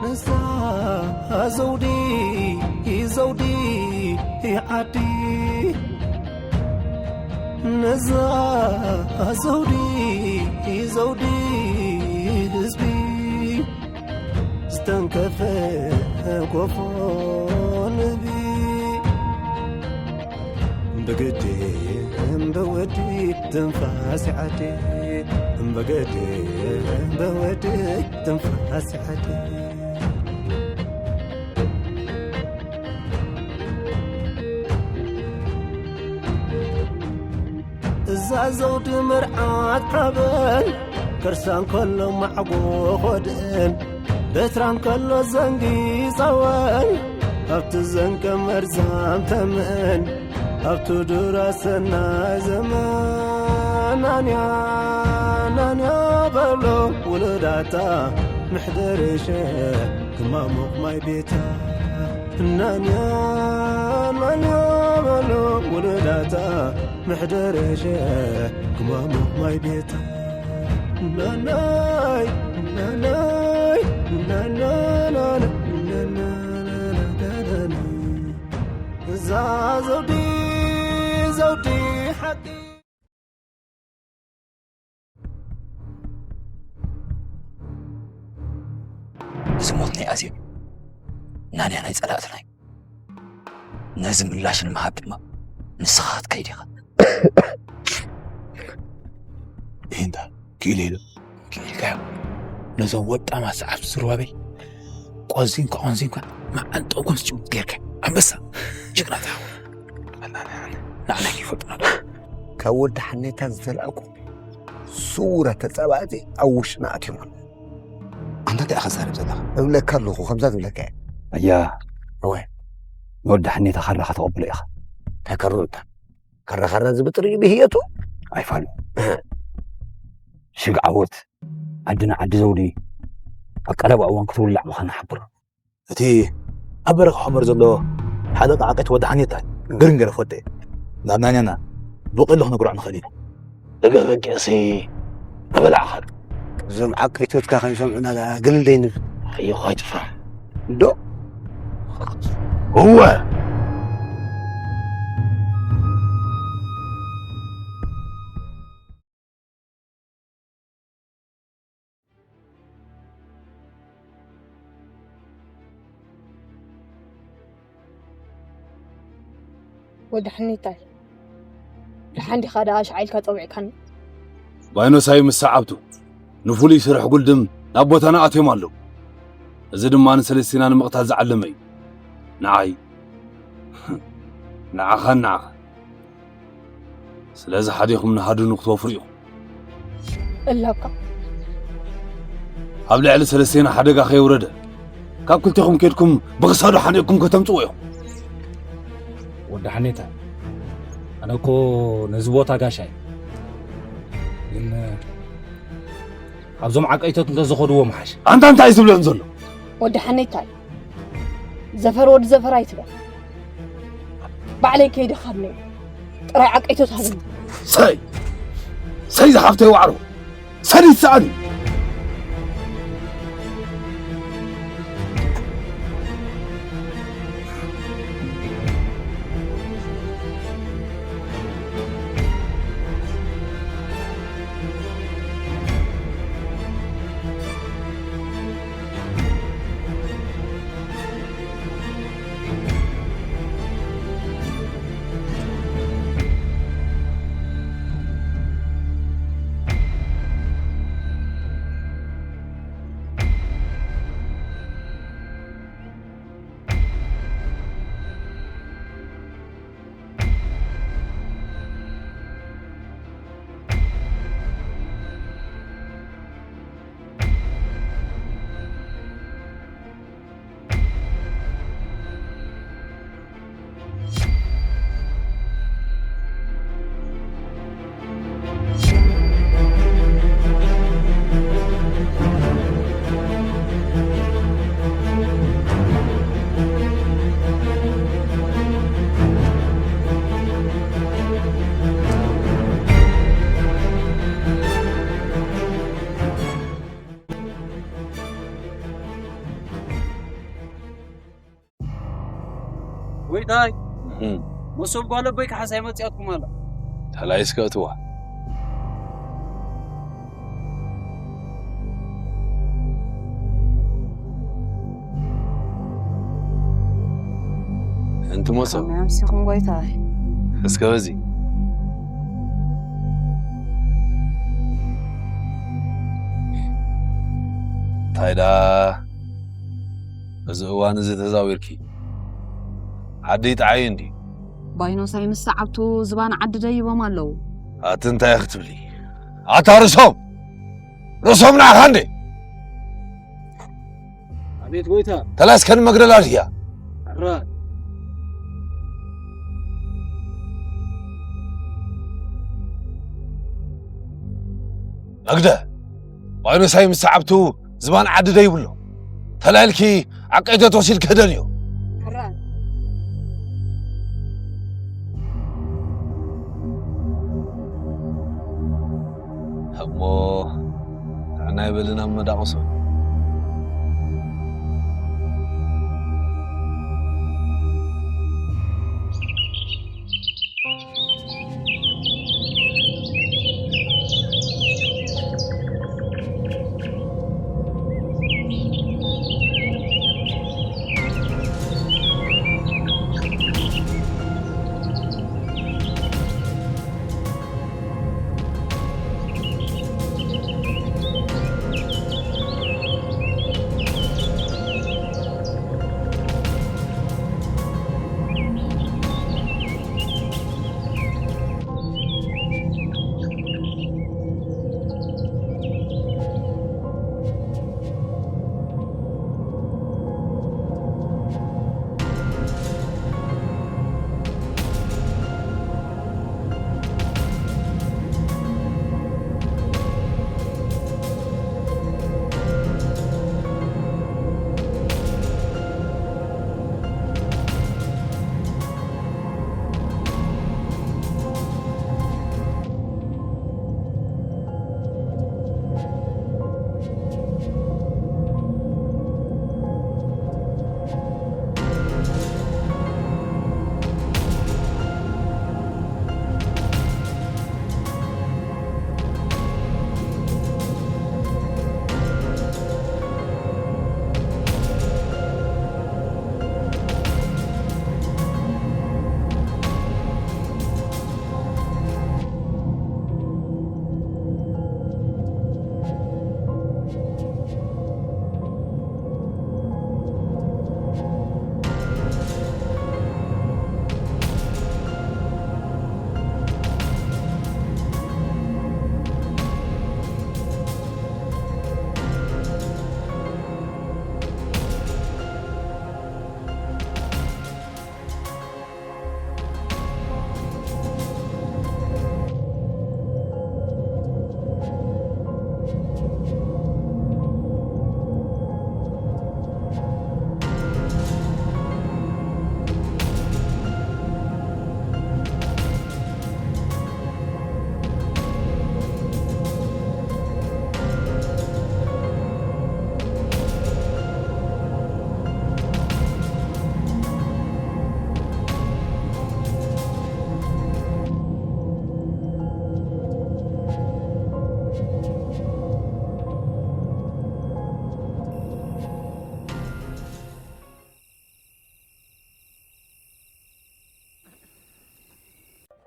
ነዛ ዘውዲ ዘውዲ ዓዲ፣ ነዛ ዘውዲ ዘውዲ ህዝቢ፣ ዝተንከፈ ጎፎ ንህቢ። ብግዲ እምበወዲ ትንፋስ ዓዲ፣ እምበገዲ እምበወዲ ትንፋስ ዓዲ። እዛ ዘውዲ መርዓት ሓበን፣ ከርሳ እንከሎ ማዕጎ ኾድእን፣ በትራ እንከሎ ዘንጊ ጸወን፣ ኣብቲ ዘንቀ መርዛም ተመን፣ ኣብቲ ዱራ ሰናይ ዘመን። ናንያ ናንያ በሎ ውሉዳታ፣ ምሕደርሸ ክማሙቕ ማይ ቤታ። ናንያ ናንያ በሎ ውሉዳታ፣ ምሕደርሸ ክማሙቕ ማይ ቤታ። ናናይ ናናይ ናናናና ናናናና። እዛ ዘውዲ ዘውዲ ሓቂ። እዚ ሞት ናይ ኣዜብ ናንያ ናይ ጸላእትና እዩ። ነዚ ምላሽ ንምሃብ ድማ ንስኻ ክትከይድ ኢኻ። ይህንታ ክኢለ ኢሉ ክኢልካዮ። ነዞም ወጣማት ሰዓብቲ ዝርባበይ ቆንዚንካ ቆንዚንካ መዓንጠው ከም ዝጭብጥ ጌርካ። ኣንበሳ ጅግና ተሓወል። ናዕና ይፈልጡና። ካብ ወዲ ሓኔታ ዝተላእኩ ስውራት ተጻባእቲ ኣብ ውሽጥና ኣትዮም ኣለዉ። ኣንታ እንታይ ኢኻ ትዛረብ ዘለኻ? እብለካ ኣለኹ፣ ከምዛ ዝብለካ እየ። ኣያ እወ። ንወዲ ሓኔታ ካራኻ ተቐብሎ ኢኻ። እንታይ ከርኡ እታ ካራ ካራ ዝብጥር እዩ ብህየቱ። ኣይፋሉ። ሽግ ዓወት። ዓድና ዓዲ ዘውዲ ኣብ ቀረባ እዋን ክትውላዕ ምዃና ሓብር። እቲ ኣብ በረኻ ሑመር ዘሎ ሓደ ቃዕቂት ወዲ ሓኔታ ግርንገረ ፈደ ናብ ናኛና ብቐሉ ክነግሮ ንኽእል ኢና። እገ በጊዕሲ ተበላዕኻሉ። እዞም ዓቀይቶትካ ከይሰምዑና ደኣ ግልል ደይንብል። ኣየኹ ኣይትፍራሕ። እንዶ እወ። ወዲ ሓኔታይ፣ ደሓን ዲኻ ደኣ ኣሽዓ ኢልካ ጸዊዕካኒ? ባይኖሳይ ምስ ሰዓብቱ ንፍሉይ ስርሕ ጉልድም ናብ ቦታና ኣትዮም ኣለዉ። እዚ ድማ ንሰለስቲና ንምቕታል ዝዓለመ እዩ። ንዓይ ንዓኻን ንዓኻን ስለዚ ሓዲኹም ንሃድኑ ክትወፍሩ ኢኹም። እላካ ኣብ ልዕሊ ሰለስቴና ሓደጋ ከየውረደ ካብ ክልቴኹም ኬድኩም ብኽሳዱ ሓኒቕኩም ከተምጽዎ ኢኹም። ወዲ ሓኔታ ኣነ እኮ ነዚ ቦታ ጋሻይ ግን ኣብዞም ዓቀይቶት እንተዝኸድዎ ምሓሽ። ኣንታ እንታይ እዩ ዝብለን ዘሎ? ወዲ ሓኔታይ ዘፈር ወዲ ዘፈር ኣይትበል። ባዕለይ ከይደ ካብ ነይ ጥራይ ዓቀይቶት ሃብኒ። ሰይ ሰይ ዝሓፍተይ ዋዕሮ ሰሊት ሰኣኒ። ጎይታይ፣ እም። መሶብ ጓል ኣቦይ ክሓዝ ኣይመጽኣትኩም ኣላ። ተላይስ ከእትዋ። እንቲ መሶብ። ከመይ ኣምሲኹም ጎይታይ? እስከ በዚ። እንታይ ደኣ እዚ እዋን እዚ ተዛዊርኪ? ዓዲ ይጥዓይ እንዲ። ባይኖሳይ ምስ ሰዓብቱ ዝባን ዓዲ ደይቦም ኣለዉ። ኣቲ እንታይ ክትብሊ? ኣታ ርእሶም! ርእሶም ንዓኻ እንዴ? ኣቤት ጎይታ። ተላስ ከን መግደላ ድያ? ሕራይ። መግደ፣ ባይኖሳይ ምስ ሰዓብቱ ዝባን ዓዲ ደይብሎ። ተላይልኪ ዓቀይቶ ተወሲድ ክህደን እዩ። ሕራይ። እሞ ጥዕና ይበልና መዳቕሶ።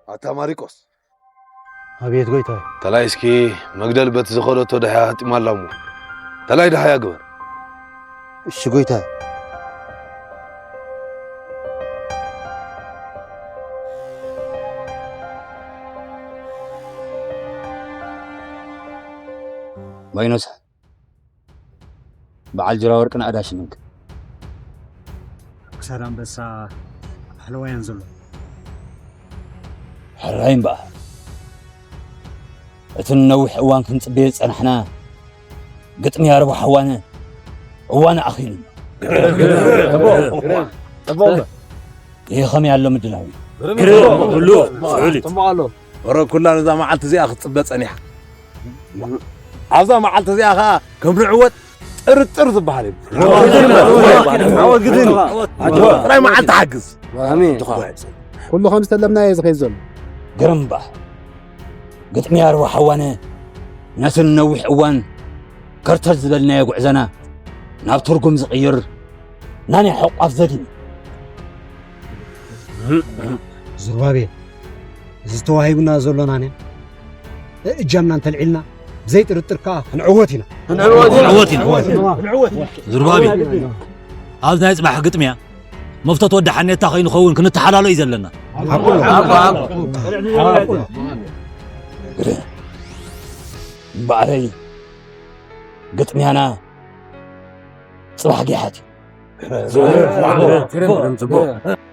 ኣታ ማሪቆስ። ኣቤት ጎይታይ። ተላይ እስኪ መግደል በቲ ዝኸደቶ ደሃያ ህጢማ ኣላ እሞ። ተላይ ደሃያ ግበር። እሺ ጎይታይ። ባይኖሳ። በዓል ጅራ ወርቂ ናእዳ ሽምንክ። ክሳድ ኣንበሳ ሓለዋያን ዘሎ። ሕራይ እምበኣር። እቲ ንነዊሕ እዋን ክንጽበዮ ዝጸናሕና ግጥሚ ያረቡ ሓዋነ እዋን ኣኺሉ። ይህ ከመይ ኣሎ ምድላው እዩ? ግርም፣ ግርም፣ ኩሉ ጽዑል እዩ። ጽቡቕ ኣሎ። ወረ ኩላ ነዛ መዓልቲ እዚኣ ክትጽበ ጸኒሓ። ኣብዛ መዓልቲ እዚኣ ኸኣ ከም ንዕወት ጥርጥር ዝበሃል የብሉን። ዓወት ግድን። ጥራይ መዓልቲ ሓግዝ። ኣሜን። ኩሉ ከም ዝተለምናዮ እዩ ዝኸይድ ዘሎ። ግርም እምበኣር፣ ግጥሚ ኣርባ ሓዋነ ነቲ ንነዊሕ እዋን ከርተት ዝበልናዮ ጉዕዞና ናብ ትርጉም ዝቕይር ናናይ ሕቋፍ ዘድሊ። ዙርባቤል፣ እዚ ተዋሂቡና ዘሎ ናንያ እጃምና እንተልዒልና፣ ብዘይ ጥርጥር ከኣ ክንዕወት ኢና። ክንዕወት ኢና። ክንዕወት ኢና። ክንዕወት ኢና። ዙርባቤል፣ ኣብዚ ናይ ጽባሕ ግጥምያ መፍቶት ወዲ ሓኔታ ከይንኸውን ክንተሓላሎ እዩ ዘለና። እምበኣረይ፣ ግጥምያና ጽባሕ ጊሓት እዩ።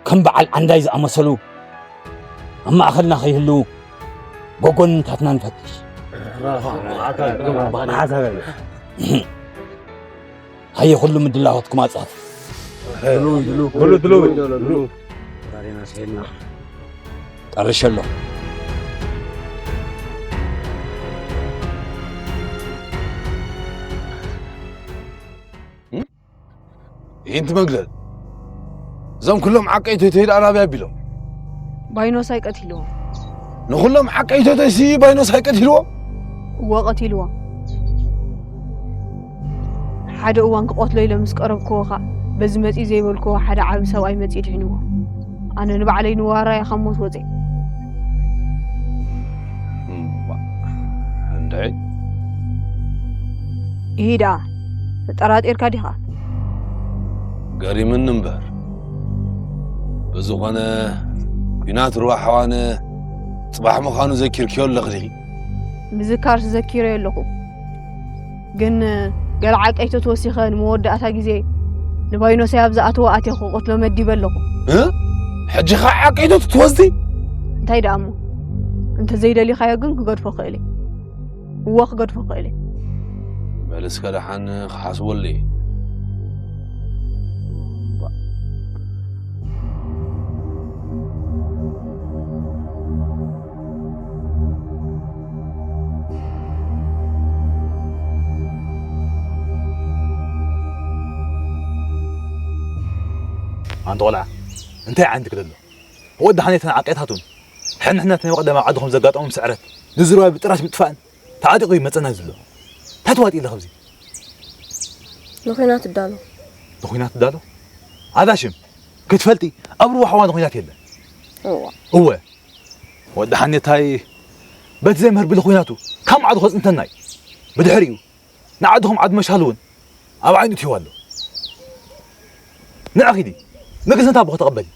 ከም በዓል ዓንዳይ ዝኣመሰሉ ኣብ ማእኸልና ከይህልዉ፣ ጎጎንታትና ንፈትሽ። ሃየ፣ ኩሉ ምድላዋትኩም ኣጻፍ። ኩሉ ድሉው። ጠርሸ ኣለኹ። ይህንቲ መግለል፣ እዞም ኩሎም ዓቀይቶይቶይ ደኣ ናበይ ኣቢሎም? ባይኖስ ኣይቀቲልዎም። ንኹሎም ዓቀይቶይቶይሲ ባይኖስ ኣይቀቲልዎም? እወ፣ ቀቲልዎም። ሓደ እዋን ክቐትሎ ኢለ ምስ ቀረብክዎ ኸኣ፣ በዚ መጺኡ ዘይበልክዎ ሓደ ዓቢ ሰብኣይ መጺኡ ድሒንዎ። ኣነ ንባዕለይ ንዋራያ ካብ ሞት ወጼ። እምባ፣ እንድዒ። ኢሂ ደኣ፣ ተጠራጢርካ ዲኻ? ገሪምኒ እምበር። ብዝኾነ፣ ኲናት ሩባ ሓዋነ ጽባሕ ምዃኑ ዘኪርክዮ ኣለኺ ዲኺ? ምዝካርስ ዘኪረዮ ኣለኹ። ግን ገለ ዓቀይቶት ወሲኸ ንመወዳእታ ግዜ ንባይኖሰይ ኣብ ዝኣተወ ኣትየ ክቐትሎ መዲበ ኣለኹ። እ? ሕጂ ኸዓ ዓቀይቶት ትወስዲ? እንታይ ደኣ እሞ? እንተ ዘይደሊኻዮ ግን ክገድፎ ክእል እየ። እወ ክገድፎ ክእል እየ። በል እስከ ደሓን ክሓስበሉ እየ። ኣንቲ ቆልዓ፣ እንታይ ዓይነት ክደሎ? ወዲ ሓኔትን ዓቄታቱን፣ ሕንሕነት ናይ መቐደም ኣብ ዓድኹም ዘጋጠሞም ስዕረት፣ ንዝርባ ብጥራሽ ምጥፋእን ተዓጢቑ እዩ መጸና ዘሎ። እንታይ ትዋጢ ኣለኺ ኣብዚ? ንኹናት ትዳሎ። ንኹናት ትዳሎ? ኣዛ ሽም፣ ክትፈልጢ፣ ኣብ ሩባ ሓዋ ንኹናት የለን። እዋ። እወ። ወዲ ሓኔታይ በቲ ዘይምህር ብልኹናቱ ካብ ማዕዶ ከጽንተና እዩ። ብድሕሪኡ ንዓድኹም ዓዲ መሻል እውን ኣብ ዓይኑ እትይዋ ኣሎ። ንዕ ኺዲ፣ ንግስነት ኣቦኺ ተቐበሊ።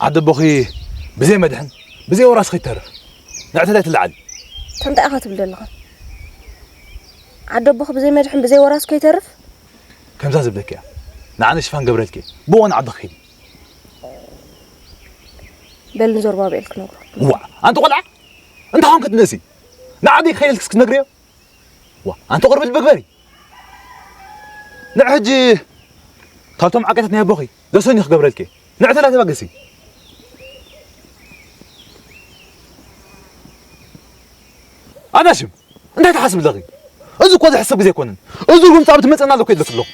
ዓዲ ኣቦኺ ብዘይ መድሕን፣ ብዘይ ወራስ ኸይትተርፍ። ንዕተላይ ትለዓሊ። ከምታ ኢኻ ትብል ዘለኻ? ዓዲ ኣቦኺ ብዘይ መድሕን፣ ብዘይ ወራስ ከይተርፍ? ከምዛ ዝብለኪ እያ። ንዓነ ሽፋን ገብረልኪ፣ ብእዋን ዓዲ ኺዲ። በል ንዞርባቤል ክነግሮ። ዋዕ፣ ኣንቲ ቆልዓ፣ እንታይ ኾንክ ትነሲ? ንዓዲ ከይደልክስ ክትነግርዮ? ዋ፣ ኣንቲ ቁርብ ልቢ ግበሪ። ንዕ ሕጂ ካብቶም ዓቀታት ናይ ኣቦኺ ዘሰንዩ ክገብረልኪ። ንዕ ተላ ተባገሲ። ኣናሽም፣ እንታይ ትሓስብ ኣለኺ? እዚ እኮ ዝሕሰብ ግዜ ኣይኮነን። እዚ ርጉም ጻብት መጸና ኣሎ እኮ ኢለኪ ኣለኹ።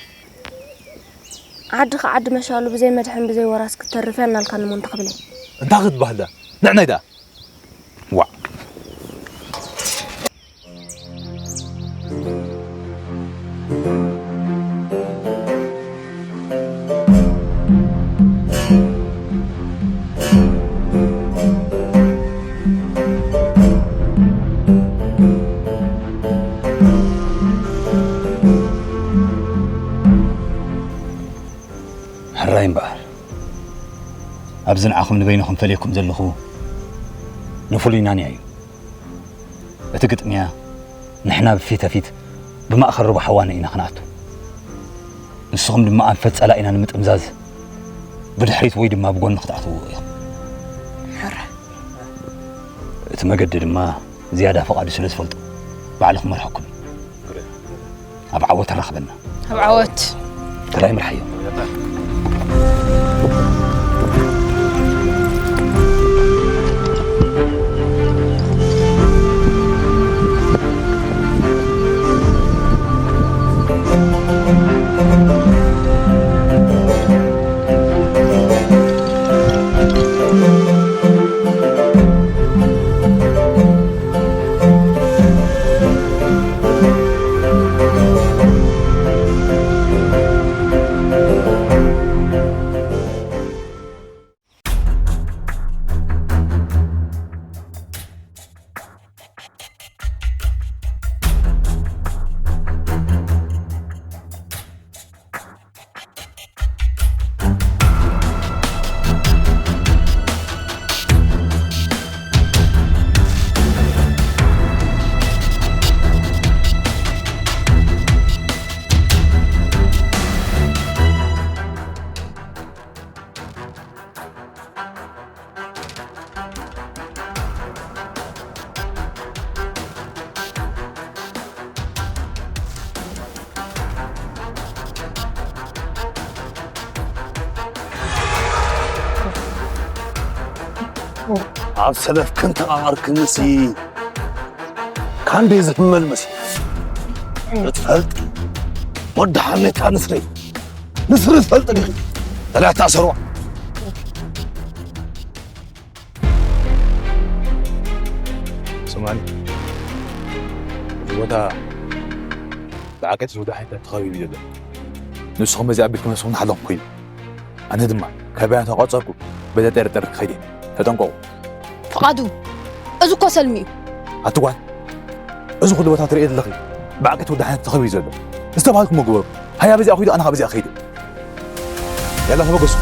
ዓዲ ኸ ዓዲ መሻሉ ብዘይ መድሕን ብዘይ ወራስ ክትተርፍ እያ እናልካ ንሞን ትኽብለይ። እንታይ ክትበሃል ደኣ? ንዕናይ ደኣ። ዋዕ። ሕራይ እምበኣር፣ ኣብዚ ንዓኹም ንበይንኹም ፈልየኩም ዘለኹ ንፍሉይ ናንያ እዩ። እቲ ግጥምያ ንሕና ብፊተፊት ብማእኸል ሩባ ሓዋነ ኢና ክንኣቱ። ንስኹም ድማ ኣንፈት ጸላኢና ንምጥምዛዝ ብድሕሪት ወይ ድማ ብጎኒ ክትኣትውዎ ኢኹም። ሕራይ። እቲ መገዲ ድማ ዝያዳ ፈቓዱ ስለ ዝፈልጦ ባዕሉ ክመርሐኩም እዩ። ኣብ ዓወት ተራኽበና። ኣብ ዓወት። ተራይ ምርሓዮ። ኣብ ሰለፍክን ተቓቓርክንሲ ካንደይ ዝሕመል መሲ። እትፈልጥ ወዲ ሓሜታ ንስሪ። ንስሪ ትፈልጥ ዲኺ? ተላታ ሰርዋ። ስማኒ፣ እዚ ቦታ ብዓቀት ዝውዳ ሓይታት ተኸቢቡ ዘሎ። ንስኹም በዚ ኣቢልኩም ነስኹም ንሓለኹም ኮይኑ። ኣነ ድማ ካባያ ተቋጸርኩ በዛ ጠርጠር ክኸይድ እየ። ተጠንቀቑ። ፍቓዱ፣ እዚ እኮ ሰልሚ እዩ። ኣቲ ጓል፣ እዚ ኩሉ ቦታ ትርእየ ዘለኺ ብዓቀት ወዲ ሓይታት ተኸቢቡ ዘሎ። ዝተባህልኩሞ ግበሩ። ሃያ በዚኣ ኹይዱ፣ ኣነ ኸዓ በዚኣ ክኸይድ እየ። ያላ ተበገሱ።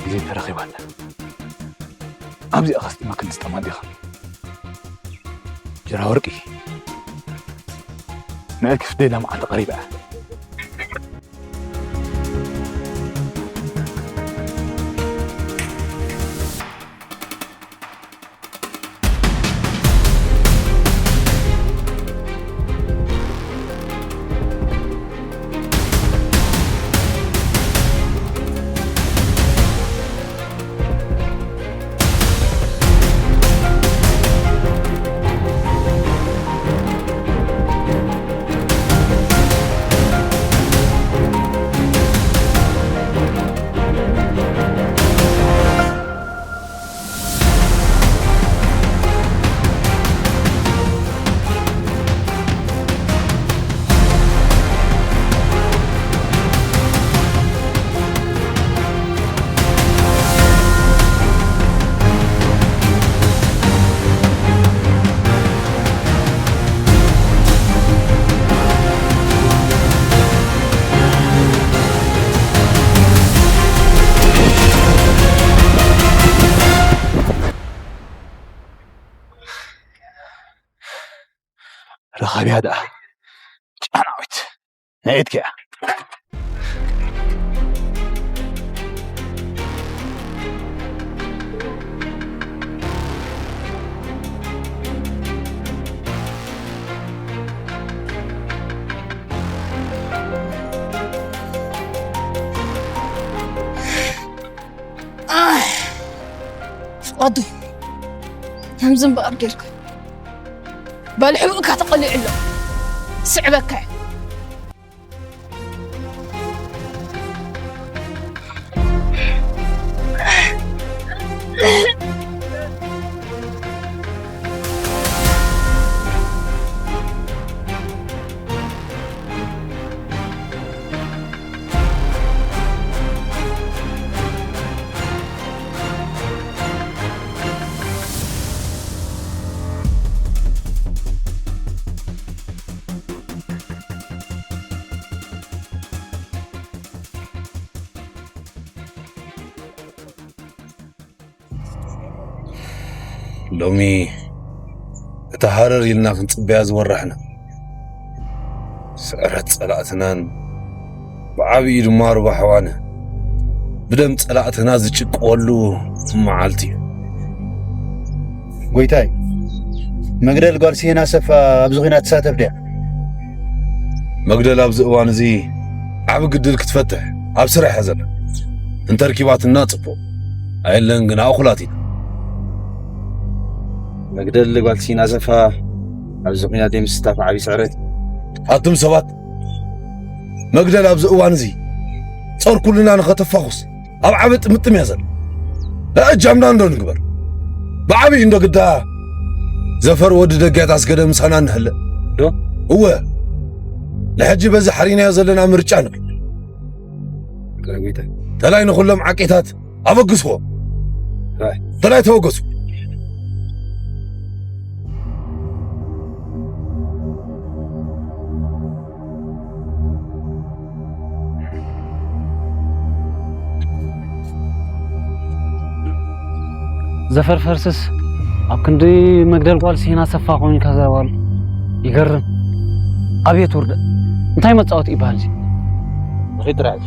ግዜ ተረኺባና። ኣብዚኣ ከስጢማ ክንስጠማ ዲኻ? ጅራ ወርቂ፣ ናይ ክፍደላ መዓልቲ ቀሪባ እያ። ረኻቢያ ደኣ ጨናዊት ናይ ኤድኪ እያ። ኣህ! ፍቓዱ፣ ከምዚ እምበኣር ጌርካ። በል ሕቡእካ ተቐሊዑ ኣሎ። ስዕበካ። ሎሚ እታ ሃረር ኢልና ክንጽበያ ዝወራሕና ስዕረት ጸላእትናን ብዓብዪ ድማ ሩባ ሕዋነ ብደም ጸላእትና ዝጭቅወሉ መዓልቲ እዩ። ጎይታይ፣ መግደል ጓል ስሄን ኣሰፋ ኣብዚ ኲናት ትሳተፍ ድያ? መግደል ኣብዚ እዋን እዚ ዓቢ ግድል ክትፈትሕ ኣብ ስራሕ እያ ዘላ። እንተርኪባትና ጽቡቕ፣ ኣየለን ግና እኹላት ኢና። መግደል ጓል ስሄን ኣሰፋ ኣብዚ ኲናት ምስታፍ ዓቢ ስዕረት። ኣቱም ሰባት፣ መግደል ኣብዚ እዋን እዚ ጾር ኩልና ንኸተፋኹስ ኣብ ዓቢ ጥምጥም እያ ዘላ። እጃምና እንዶ ንግበር። ብዓብዪ እንዶ ግዳ ዘፈር ወዲ ደጊያት ኣስገደ ምሳና እንሀለ። ዶ? እወ። ንሕጂ በዚ ሓሪናዮ ዘለና ምርጫ ንብል። ተላይ ንኹሎም ዓቂታት ኣበግስዎ። ተላይ ተወገሱ። ዘፈር ፈርስስ ኣብ ክንዲ መግደል ጓል ሲና ሰፋ ኮይኑ ከዘረባሉ። ይገርም። ኣቤት ውርደት። እንታይ መጻወቲ ይበሃል እዚ? ንኺድ ጥራሕ።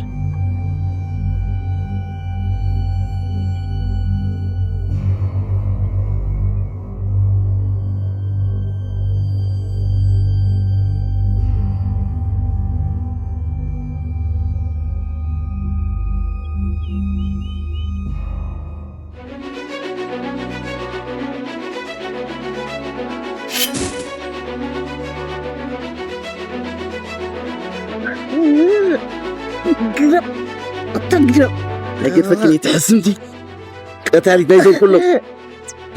ግረብ፣ ኣታ ግረብ። ኣይገድፈክን እየ፣ ትሕስምቲ ቀታሊት ናይዞም ኩሎም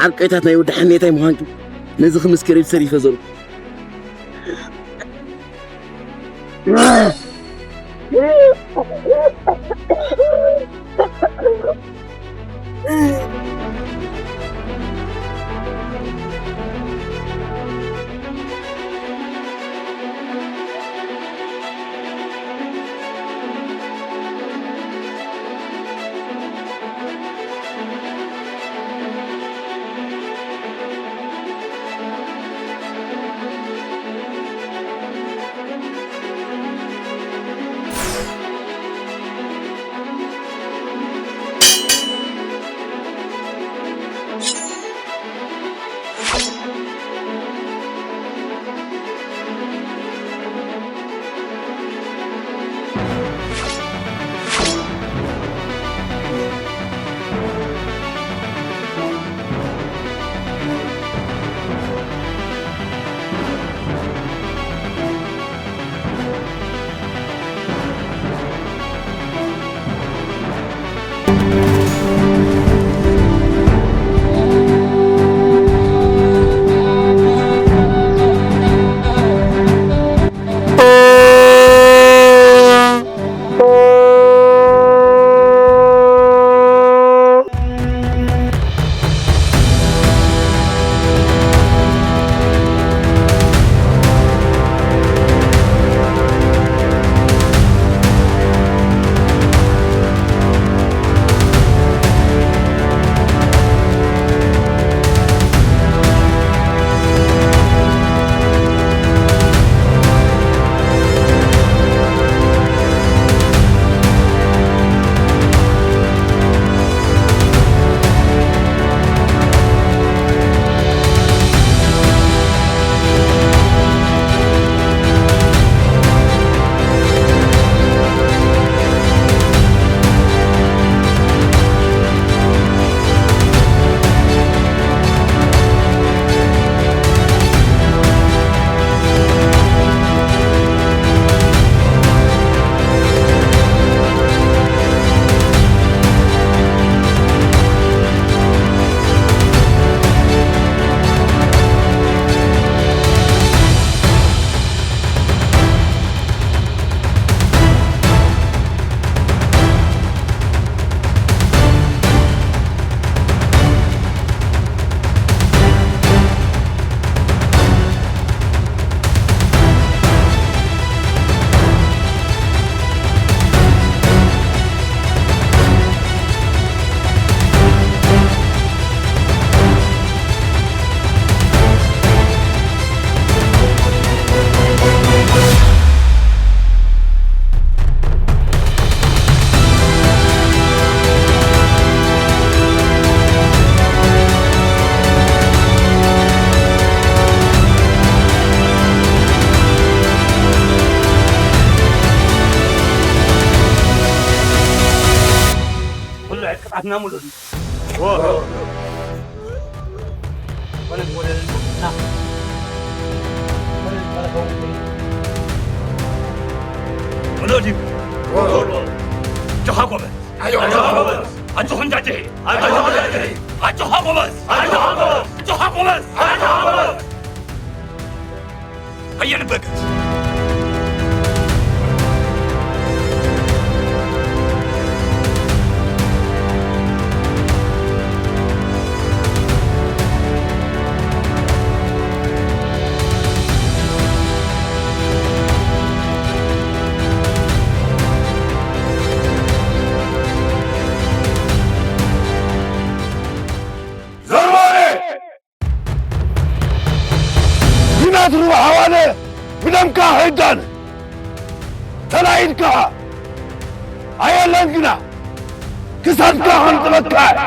ዓርቃይታት ናይ ወዲ ሓኔታይ ምዃንኪ ነዚ ክምስክር ኢል ሰሪፈ ዘሎ። ኩሉ ዕጥቅታትና ሙሉእ እዩ። ሙሉእ ድዩ? ኣጆኻ ጎበዝ። ኣጆኻ ጎበዝ። ኣጆኻ ጎበዝ። ኣጆኻ ጎበዝ። ኣጆኻ ጎበዝ። ኣጆኻ ጎበዝ። ኣጆኻ ጎበዝ። ኣየንበገስ። ሩባ ሓዋለ ብደምካ ኸይዳን ተላኢልካ ኣየለን ግና ክሳድካ ኸንጥበካ።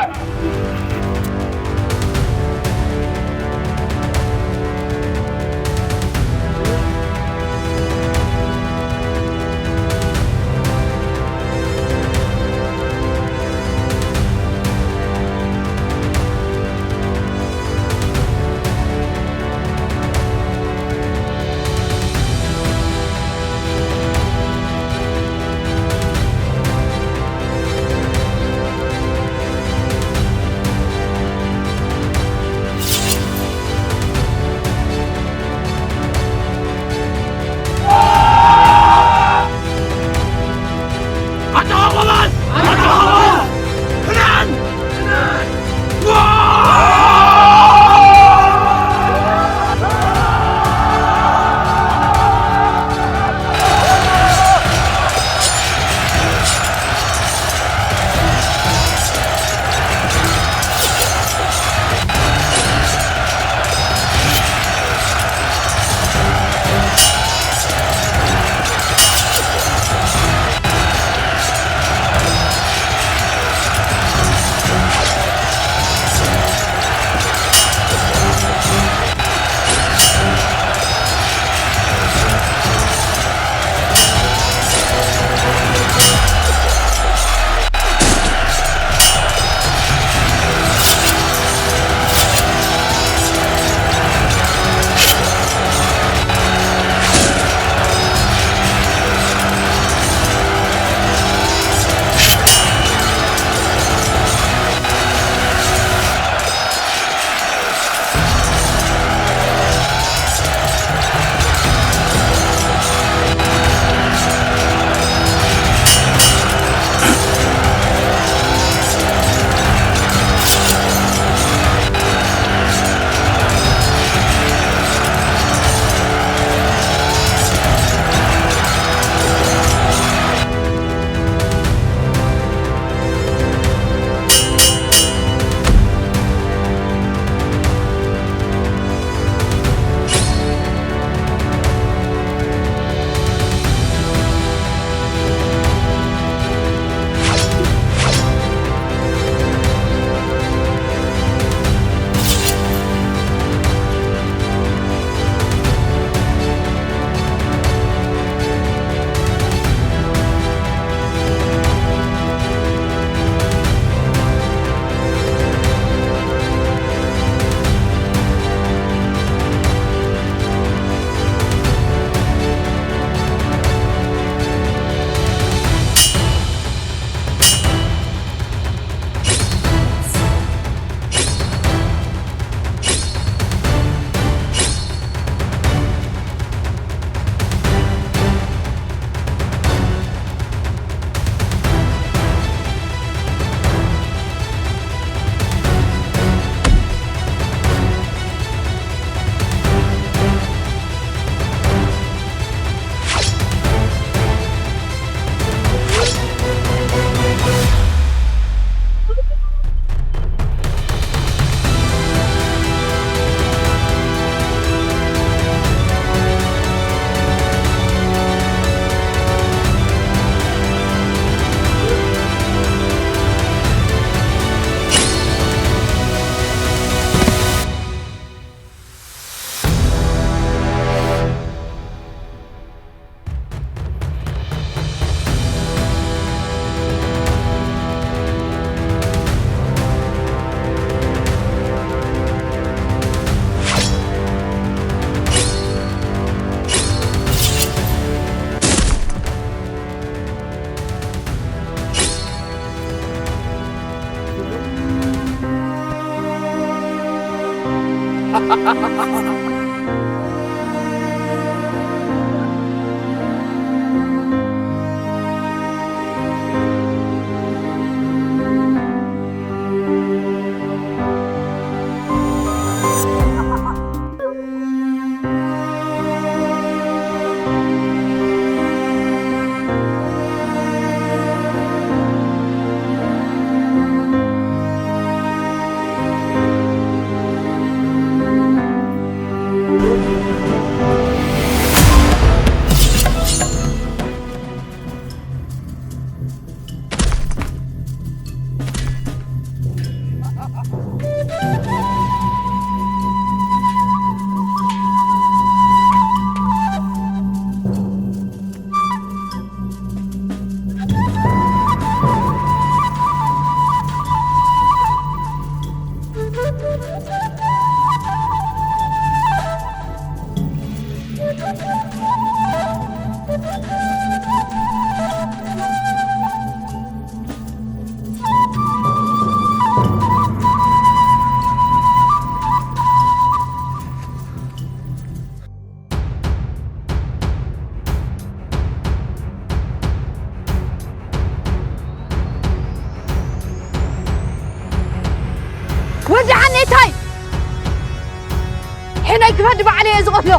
ወዲ ባዕለይ እየ ዝቐትሎ።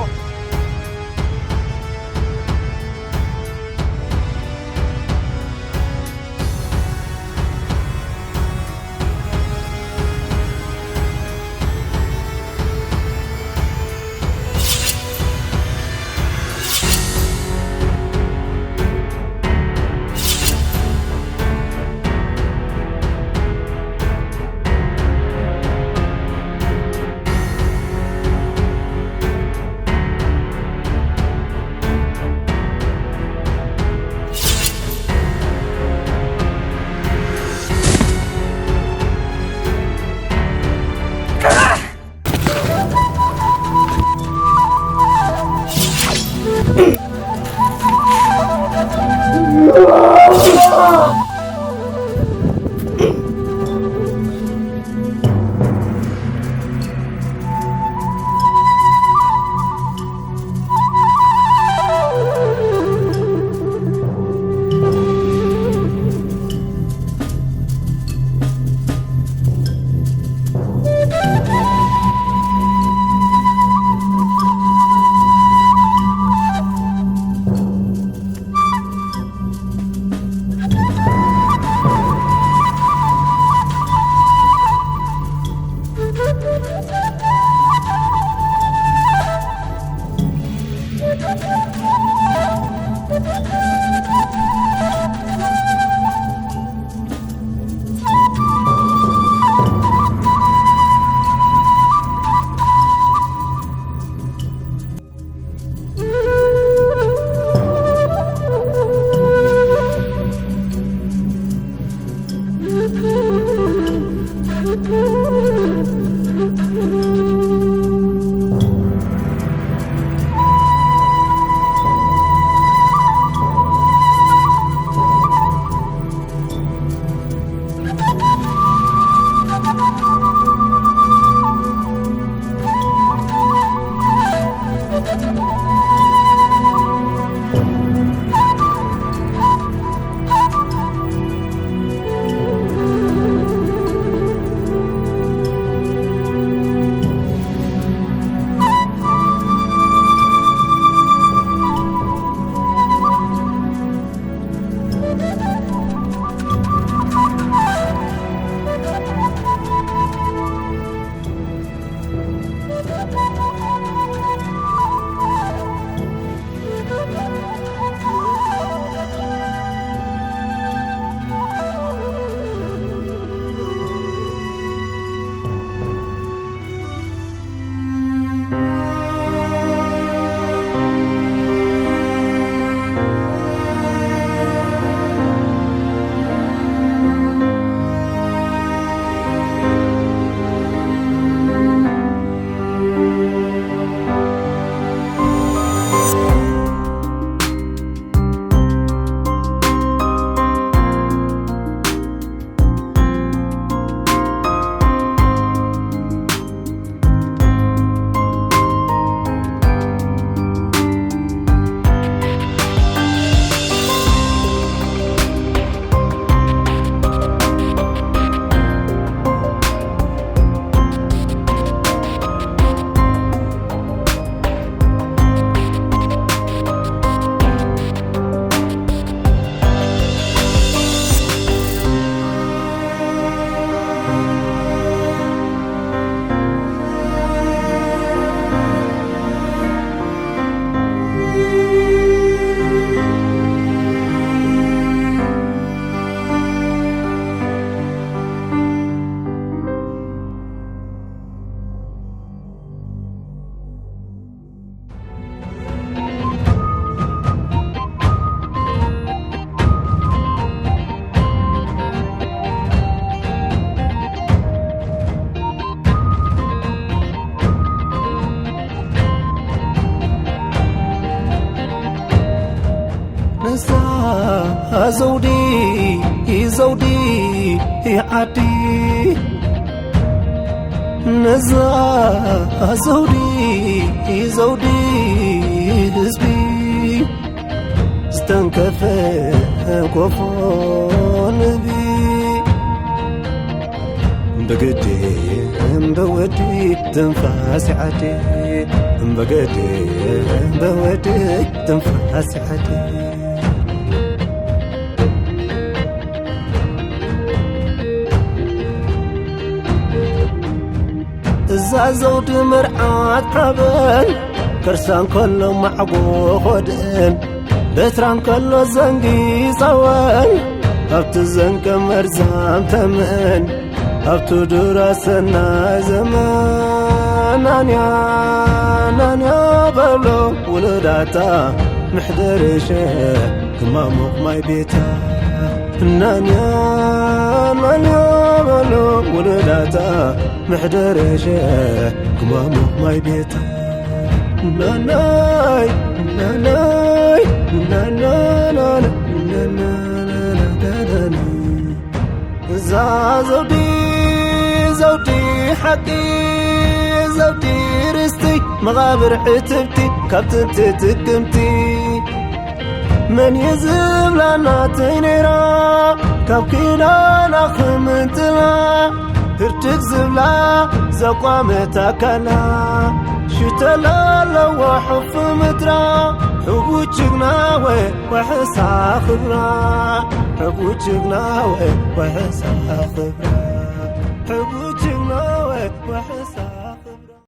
ነዛ ዘውዲ፣ ዘውዲ ዓዲ፣ ነዛ ዘውዲ፣ ዘውዲ ህዝቢ፣ ዝተንከፈ ኮፎ ንቢ፣ እንዳ በግዲ እምበወዲ ትንፋስ ዓዲ፣ እምበገዲ እምበወዲ ትንፋስ ዓዲ። እዛ ዘውዲ መርዓት ሓበን፣ ከርሳ እንከሎ ማዕጎ ኾድእን፣ በትራ እንከሎ ዘንጊ ጸወን፣ ኣብቲ ዘንቀ መርዛም ተምን፣ ኣብቲ ዱራ ሰናይ ዘመን። ናንያ ናንያ በሎ ውሉዳታ፣ ምሕደርሸ ክማሙቕ ማይ ቤታ። ናንያ ናንያ በሎ ውሉዳታ፣ ምሕደርሸ ክማሙቕ ማይ ቤታ። ናናይ ናናይ ናናናና ናናናና እዛ ዘውዲ ዘውዲ ሓቂ፣ ዘውዲ ርስቲ፣ መቓብር ዕትብቲ ካብ ጥንቲ ጥቅምቲ። መን እዩ ዝብላ ናተይ ነይራ ካብ ኪዳና ክምንጥላ፣ ህርድግ ዝብላ ዘቋመት ኣካላ፣ ሽተላ ኣለዋ ሕፉ ምድራ። ሕቡ ጅግና ወይ ዋሕሳ ክብራ፣ ሕቡ ጅግና ወይ ዋሕሳ ክብራ፣ ሕቡ ጅግና ወይ ዋሕሳ